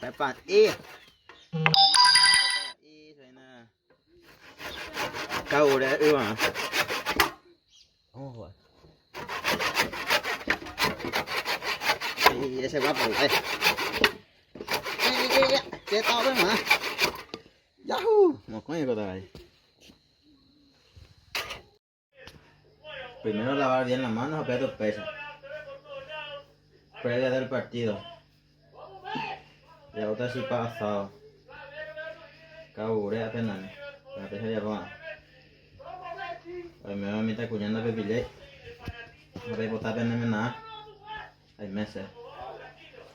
Pepa'i. Kaure yvã. Y ese guapo, eh. Che tao ma. Yahoo! Mokõi ko tavai. Primero lavar bien la mano, después tu pecho. Previa del partido. Ya otra chipa asado. Kabure apenas. La pecha ya va. Primero mi cuñando pepille. Repotar pene nada. Hay meses.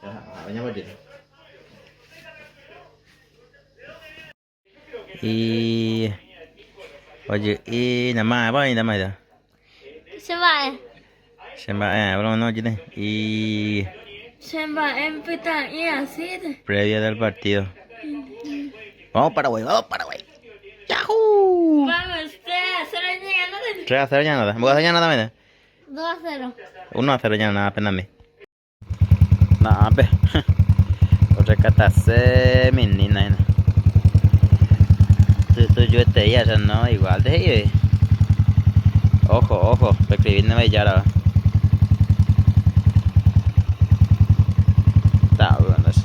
Ya, venga por Y oye, y nada más, voy nada más ya. Che mba'e. Che mba'e, bro, no, oye, y Che mba'e pytã'i así. Previa del partido. Vamos Paraguay, vamos Paraguay. ¡Yahoo! Vamos, 3 a 0 llegando. 3 a 0 ya nada. 2 a 0 ya nada, mira. 2 a 0. 1 a 0 ya nada, apenas me. Na'ápe. Orekatase menina hína. Tujuetei aja no, igual de he'ive. Ojo, ojo, pescribirne vaijárava. Está bueno eso.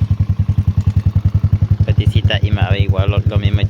Peticita y me igual lo, lo mismo.